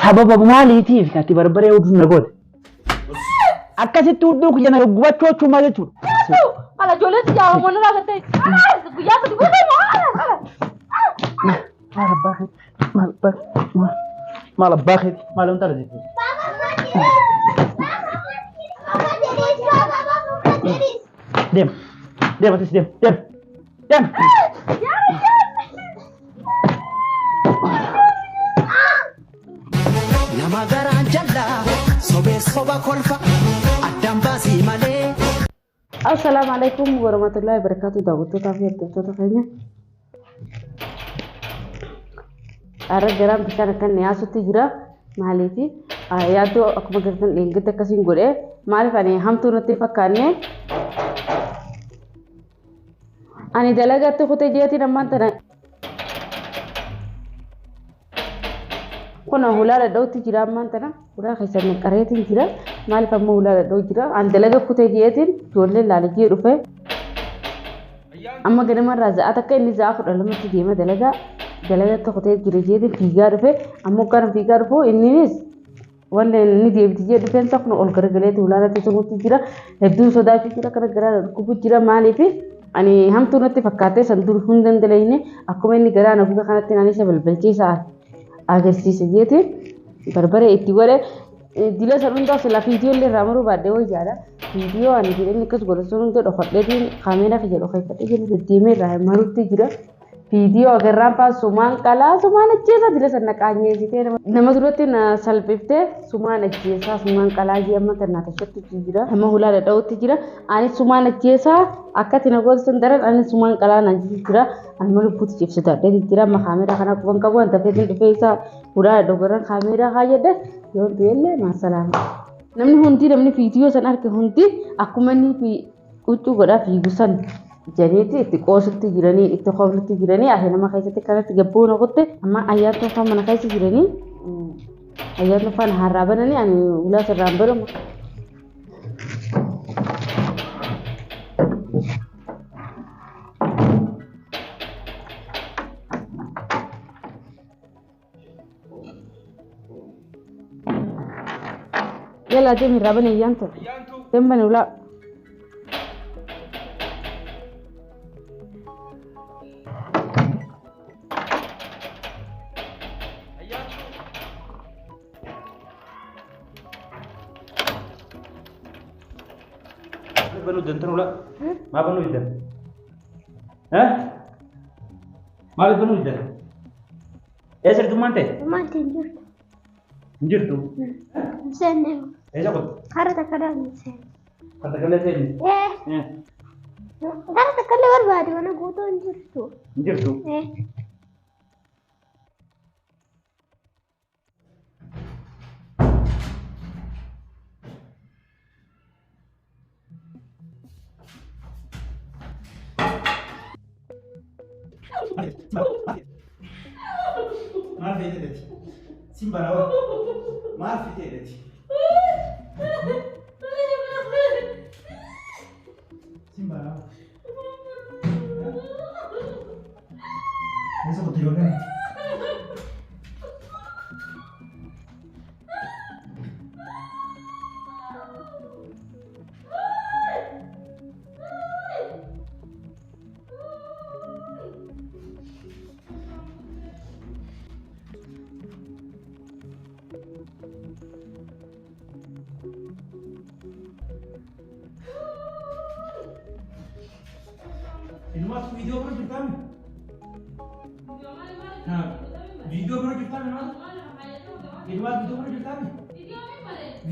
Sababa maaliitiif ati barbaree hudduu na goote? Akkasitti hudduu kiyya na gubachuu jechuun maal jechuudha? Ala ijoollee si jaawamoon irraa gattee. Guyyaa sadi guutuu moo? Maal abbaa keeti? Maal abbaa keeti? Maal abbaa keeti? Maal wanta argisiisu? Deem. Deem atis deem. Deem. Deem. Nama garaan jallaa sobee soba kolfa addaan baasii malee. Assalaamu alaikum warahmatullahi wabarakatuh daawwattootaa fi hordoftoota keenya. Har'a garaan bishaan akkan dhiyaasutti jira. Maaliif yaaddoo akkuma gartan dheengadda akkasiin godhee maaliif ani hamtuu natti fakkaanne ani dalagatti kutee jeetiin ammaan tana Kun hulaa dhadha'utti jira ammaan tana. Hulaa keessa qareetiin jira. Maaliif ammoo hulaa dhadha'u jira? An dalaga kutee jeetiin ijoolleen laala jee dhufe. Amma ganamarraa za'a takka inni za'a 12tti deema dalagaa. Dalagatti kutee jira jeetiin fiigaa dhufe. Amma hoggaan fiigaa dhufu inninis Wanni inni deebiti jee dhufeen isaa kun ol garagaleeti ulaalatti tumutti jira. Hedduun sodaachuu jira kana garaa na dhukkubu jira maaliif ani hamtuu natti fakkaatee san dur hin dandaleyne akkuma inni garaa na gube kanatti ani isa balbalchiisa agarsiisa jeeti barbaree itti godhe dila san hundaa sila viidiyoo illee irraa maruu baadhee wayyaadha. Viidiyoo ani jedheen akkas godhe sun hunda dhokadheetiin kaameeraa kiyya dhokeeffadhee jala deddeemee irraa marutti jira. Viidiyoo agarraan faa sumaan qalaa sumaan ajjeesaa dila san na qaanyeessitee nama duratti na salphiftee sumaan ajjeesaa sumaan qalaa jee amma tan na tashattu jira amma hulaa dhadha'utti jira ani sumaan ajjeesaa akkati na goote san daran ani sumaan qalaa naan jechuu jira anuma lubbuutti cibsitadhee jira amma kaameeraa kana quban qabu an dafeetiin dhufee isaa hulaa dhadha'u kaameeraa kaayyadhe yoon du'ellee maasalaama. Namni hundi namni viidiyoo san arge hundi akkuma inni huccuu godhaa fiigu san jedhaniiti itti qoosutti jiranii itti koflutti jiranii ati nama keessatti kanatti gabbuu na kutte amma ayyaantuu afaan mana keessa jiranii ayyaantuu afaan harraa bananii ani ulaa sirraan banamu. Yala deemi irraa bane ayyaantu. Deemi bane ulaa. Banuu dantan ulaa. Maa banuu diddan? Maaliif banuu diddan? Eessa jirtummaan ta'e? Maanti hin jirtu. Hin jirtu. Hin seenne. Eessa kutte? Kara takka dhaan hin seenne. Kan takka seenne? Ee. Kara takka illee barbaade mana guutuu hin jirtu. Hin jirtu. Ee. Maal feeteeti? Sin barawa. Maal feeteeti? Sin barawa. Eessa kutte ijoolleen? Inumaatu viidiyoo bira jirtaami? Viidiyoo bira jirtaami maal? Inumaatu viidiyoo bira jirtaami?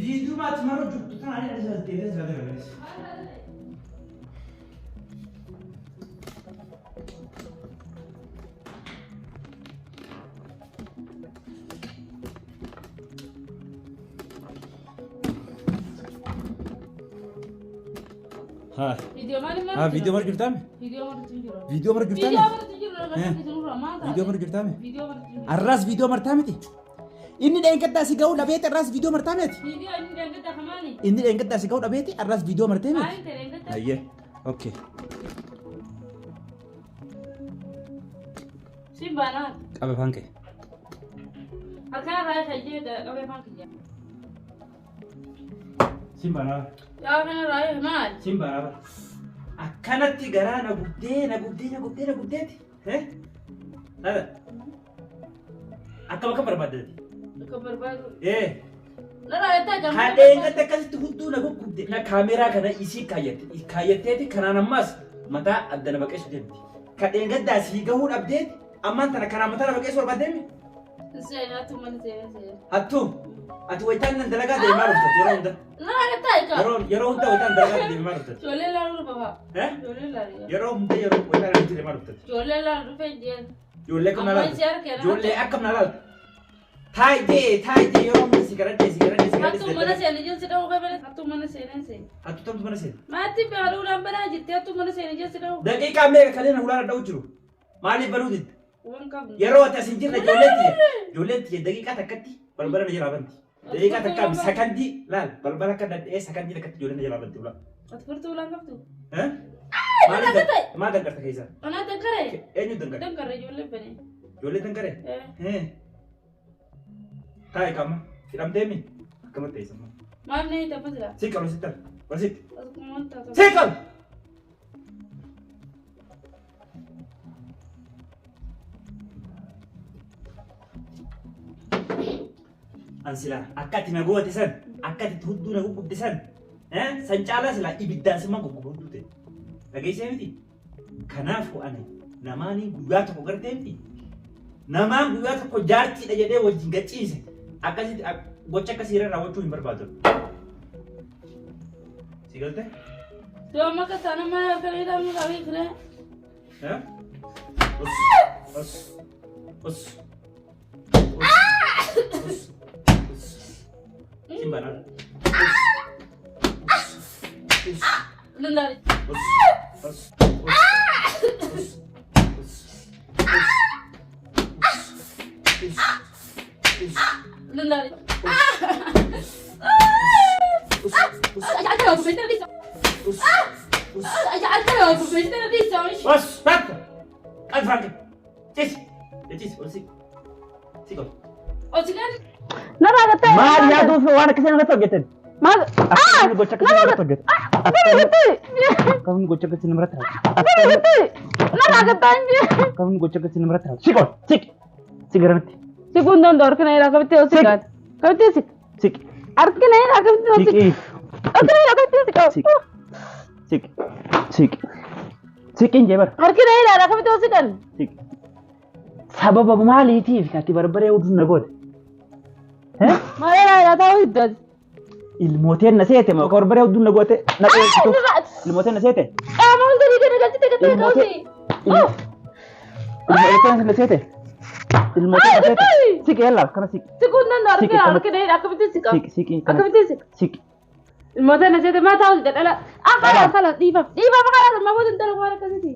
Viidiyoo maati mara jirtu tana ani ani as deebi'ee as galee. Haa. Haa viidiyoo mara jirtaami? Viidiyoo mara jirtaami? Viidiyoo mara jirtaami? Arraas viidiyoo martaa miti? Inni dheengaddaa si ga'uu dhabeeti arraas viidiyoo martaa miti? Inni dheengaddaa si ga'uu dhabeeti arraas viidiyoo martee miti? Ayyee. Okay. Siin baanaa. Qabe afaan kee. Harkaan irraa shayyee qabee afaan kiyya. Siin baanaa. Yaa harkaan irraa maal? Siin baanaa. Akkanatti garaa na gubdee na gubdee na gubdee na gubdeeti. Dada. Akkam akkam barbaaddeeti? Akka barbaadu. Ee. Narraa jettaa jaamaa. Kadheenyatti akkasitti hudduu na guggubde. Na kaameraa kana isii kaayyatte. Kaayyatteeti kanaan ammaas mataa adda na baqeessu deemti. Kadheengaddaa sii gahuu dhabdeeti ammaan tana kanaan mataa na baqeessu barbaaddeemi? Seenaa mana seenaa seenaa. Hattuu ati wayitaan nan dalagaa deemaa dhuftati yeroo hunda. Narraa jettaa egaa. Yeroo hunda wayitaan dalagaa deemaa dhuftati. Ijoollee laaluu dhufa. Eh? Ijoollee laaluu. Yeroo hunda yeroo wayitaan nan deemaa dhuftati. Ijoollee laaluu dhufee jeen. Ijoollee akkam na Amma laalta? isii harkee na Ijoollee akkam na laalta? Taayitee taayitee yeroo hunda si garadhee si garadhee si Hattuu mana garadhee. seenee jeen si dha'uu qabee hattuu mana seenee seenee. Hattuu tamtu mana seena. Maatti baaluudhaan banaa jirti hattuu mana seenee jeen si dha'uu. Daqiiqaa meeqa kanneen hulaan dha'u jiru? Maaliif banuu didda? Waan qabnu. Yeroo ati as hin jirre ijoolleen tiyya. Ijoolleen tiyya daqiiqaa takkatti balbala na jalaa banti. Daqiiqaa takkaa sakandii laal balbala akka dadhee sakandii takkatti ijoolleen na jalaa banti ulaa. Ati furtuu ulaan qabdu. Eh? Maal dangarta keessaa? Anaa dankaree. Eenyu dangare? Dankaree ijoollee banee. Ijoollee dangaree? Eh. Taa'i qaama. Hidhamtee mi? Akkamatti teessuma. Maal na hiita masila? Sii qabu sitti al. Sitti. Asuma wanta ta'u. Sii qabu! An silaa akka ati na goote san akka ati hudduu na guggubde san san caalaa silaa ibiddaan simaa gugguba hudduu ta'e. Dhageessee miti? Kanaafuu ani namaanii guyyaa tokko gartee miti? Namaan guyyaa tokko jaartiidha jedhee wajjin gachiise akkasitti gocha akkasii irra raawwachuu hin barbaadu. Si galte? Yoo amma akka taana mana harka hidhamuu qabee firee. Eh? Us us us us us. Siin banaa. Us us Danda'a. us us us us us us Danda'a. us us us us. Bas, basta. Qad franke. Cis. Cis, ol si. Si qol. Narraa gattee. Maal yaaduuf waan akkasii namarratti hojjetan? Maal? Akkamiin gocha akkasii namarratti hojjetan? Narraa gattee. Akkamiin gocha akkasii namarratti hojjetan? Narraa gattee. Narraa gattee inji. Akkamiin gocha akkasii namarratti hojjetan? Siq ol, siq. Si garanatti. Siquun danda'u harkina irraa qabattee ol siqaati. Qabattee siq. Siq. Harkina irraa qabattee ol siq. Siqii. Harkina irraa qabattee siq. Siq. Siq. Siq. Siqiin jee bara. Harkina irraa qabattee ol siqan. Siq. Sababa maaliitiif ati barbaree hudduu na goote? Maal irraa irraa taa'uu hiddaati. Ilmooteen na seete moo barbaree hudduu na goote na dhooftu. Ilmooteen na seete. Qaama hunda dhiigee na galchite gattee Ilmooteen. qabuuti. Ilmooteen na seete. Ilmooteen na seete. Siqi yallaa kana siqi. Siquun danda'u Siqi harkina kana. harkina irraa qabattee siqa. Siqi siqi kana. Akkamitti siqa? Siqi. Ilmoota na seete maa taa'u hidda dhala. Ah kalaas kalaas dhiifam dhiifam kalaas amma booda intala waan akkasiiti.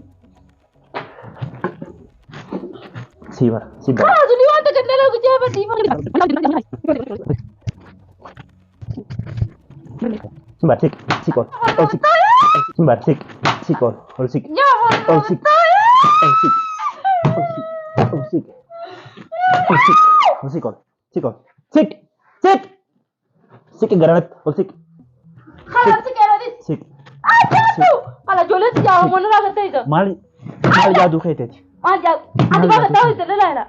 Si bara si bara. Kalaas ni waan takka dhala gujaa bara dhiifam. Si bara siqi siqi ol ol siqi. Si bara siqi siqi ol ol siqi. Yaa Ol siqi ol siqi ol siqi ol siqi ol siqi ol siqi ol siqi ol siqi siqi siqi garanatti ol siqi Kalaas siqeera siqi. Ah jaatu. Kalaas ijoolleen si jaawamu narraa gattee ija. Maal maal yaaduu keeteeti? Maal jaatu? Ati baga taa'u hidda dhala dhala.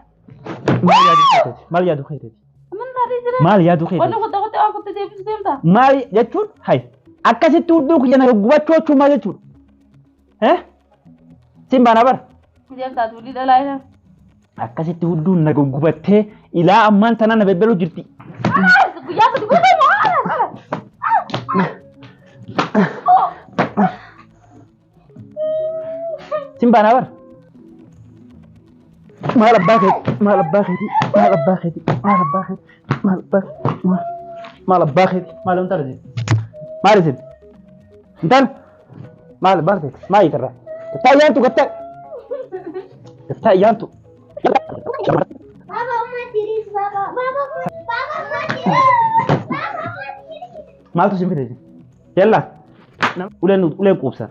Maal yaaduu keeteeti? Maal yaaduu keeteeti? Amma narraa dhiisire. Maal yaaduu keeteeti? Wanni qottee qottee waan qottee deebisu deemta. Maal jechuun hay akkasitti hudduu kiyya na gubachuu jechuun maal jechuudha? Eh? Siin baanaa bara. Deemtaa tuulii dhalaa ila. Akkasitti hudduun na gubattee ilaa ammaan tanaa na bebbeluu jirti. Guyyaa sadi guutuu moo? Siin baanaa bara. Maal abbaa keeti? Maal abbaa keeti? Maal abbaa keeti? Maal abbaa keeti? Maal abbaa maal abbaa keeti? Maal intala isin? Maal isin? Intala? Maal maal keeti? Maal itirraa? Gattaa iyyaantu gattaa. Gattaa iyyaantu. Baba umma tiris baba. Baba baba umma tiris. Baba umma tiris. Maaltu isin fide isin? Yalla. Uleen uleen quubsa.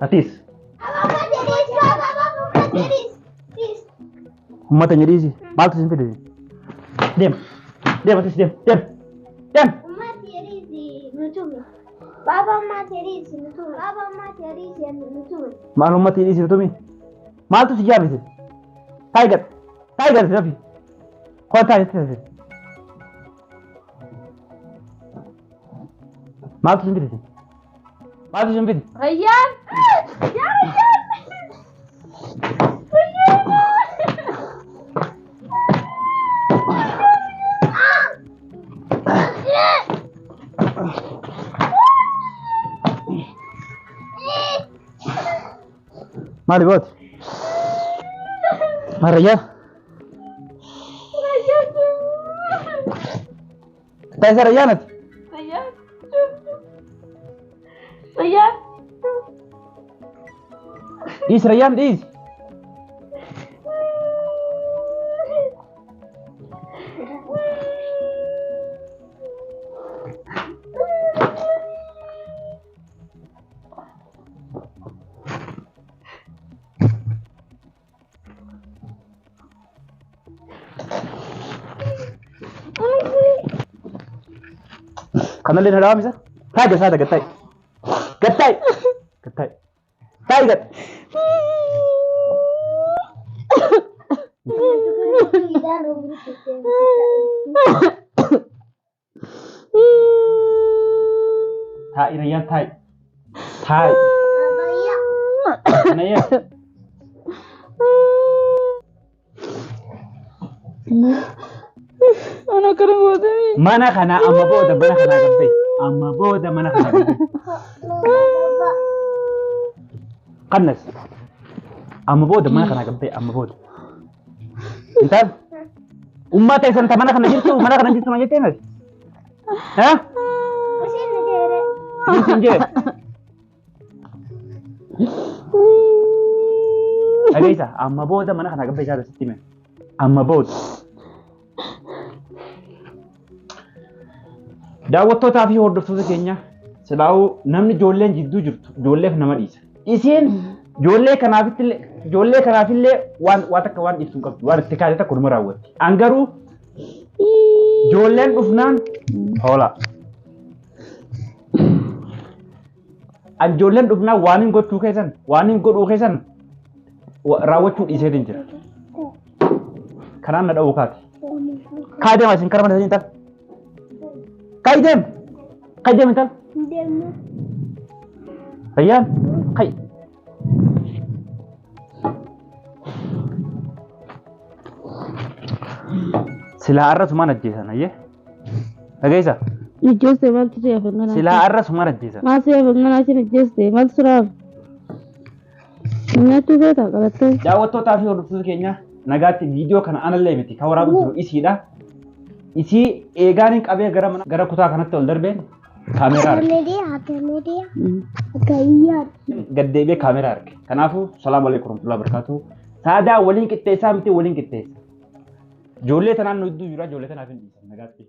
Atis. Baba umma tiris baba baba umma tiris. Tiris. Uummata hin dhiisi. Maaltu isin fide? Deem. Deem atis deem. Deem. Deem. Ummati hiriisi nu tume. Baaba ummati hiriisi nu tume. Baaba ummati hiriisi nu tume. Maal uummata hin dhiisi tumi? Maaltu si jaamise? Taayi gad. Taayi gad rafi. Koo taayi taayi. Maaltu isin fide? Maaltu isin fide? Rayyaan! Yaa Rayyaan! Maali booti? Maal Rayyaan? Taayi isa Rayyaan ati? Rayyaan! Rayyaan! Dhiisi Rayyaan dhiisi. Kanallee na dhawaamisa? Taayi gad saada gad taayi. Gad taayi. Gad taayi. Taayi gad. Taayi Rayyaan taayi. Taayi. Kana yaa. Ana kana gootami. Mana kana amma booda mana kanaa gabbee. Amma booda mana kanaa gabbee. Qannas. Amma booda mana kanaa gabbee amma booda. Intal. Ummata isan ta mana kana jirtu mana kana jirtu ma jettee nati. Ha? Isin nu jeere. Isin jee. Dhageessa amma booda mana kanaa gabbee isaa sitti hime. Amma booda. Daawwattootaa fi hordoftoota keenya silaa'uu namni ijoolleen jidduu jirtu ijoolleef nama dhiisa. Isiin ijoollee kanaafillee ijoollee kanaafillee waan waa takka waan dhiiftu hin qabdu waan itti kaate takka numa raawwatti. An garuu ijoolleen dhufnaan hoola. An ijoolleen dhufnaan waan hin gochuu keessan waan hin godhuu keessan raawwachuu dhiiseetiin jira. Kanaan na dha'uu kaate. Kaa deema isin kara mana isaanii ta'a. Kai deem. Kai deem intal. Deemnu. Rayyaan. Kai. Silaa arra sumaan ajjeesan ayyee. Dhageessa. Ijjeeste maaltu si hafan kanaa? Silaa arra sumaan ajjeesan. Maal si hafan kanaa isin ijjeeste maaltu sira hafa? Nyaachuu feetaa qabattee? Daawwattootaa fi hordoftoota keenya nagaatti viidiyoo kana anallee miti kan waraabu jiru isiidha. Isii eegaan hin qabee gara mana gara kutaa kanatti ol darbeen kaameeraa arge. Gad deebi'ee kaameeraa arge. Kanaafuu salaamu alaikum warahmatullahi wabarakatuh. Saadaa waliin qixxeessaa miti waliin qixxeessa. Ijoollee tanaan nu gidduu jira ijoollee tanaaf hin dhiisan nagaatti.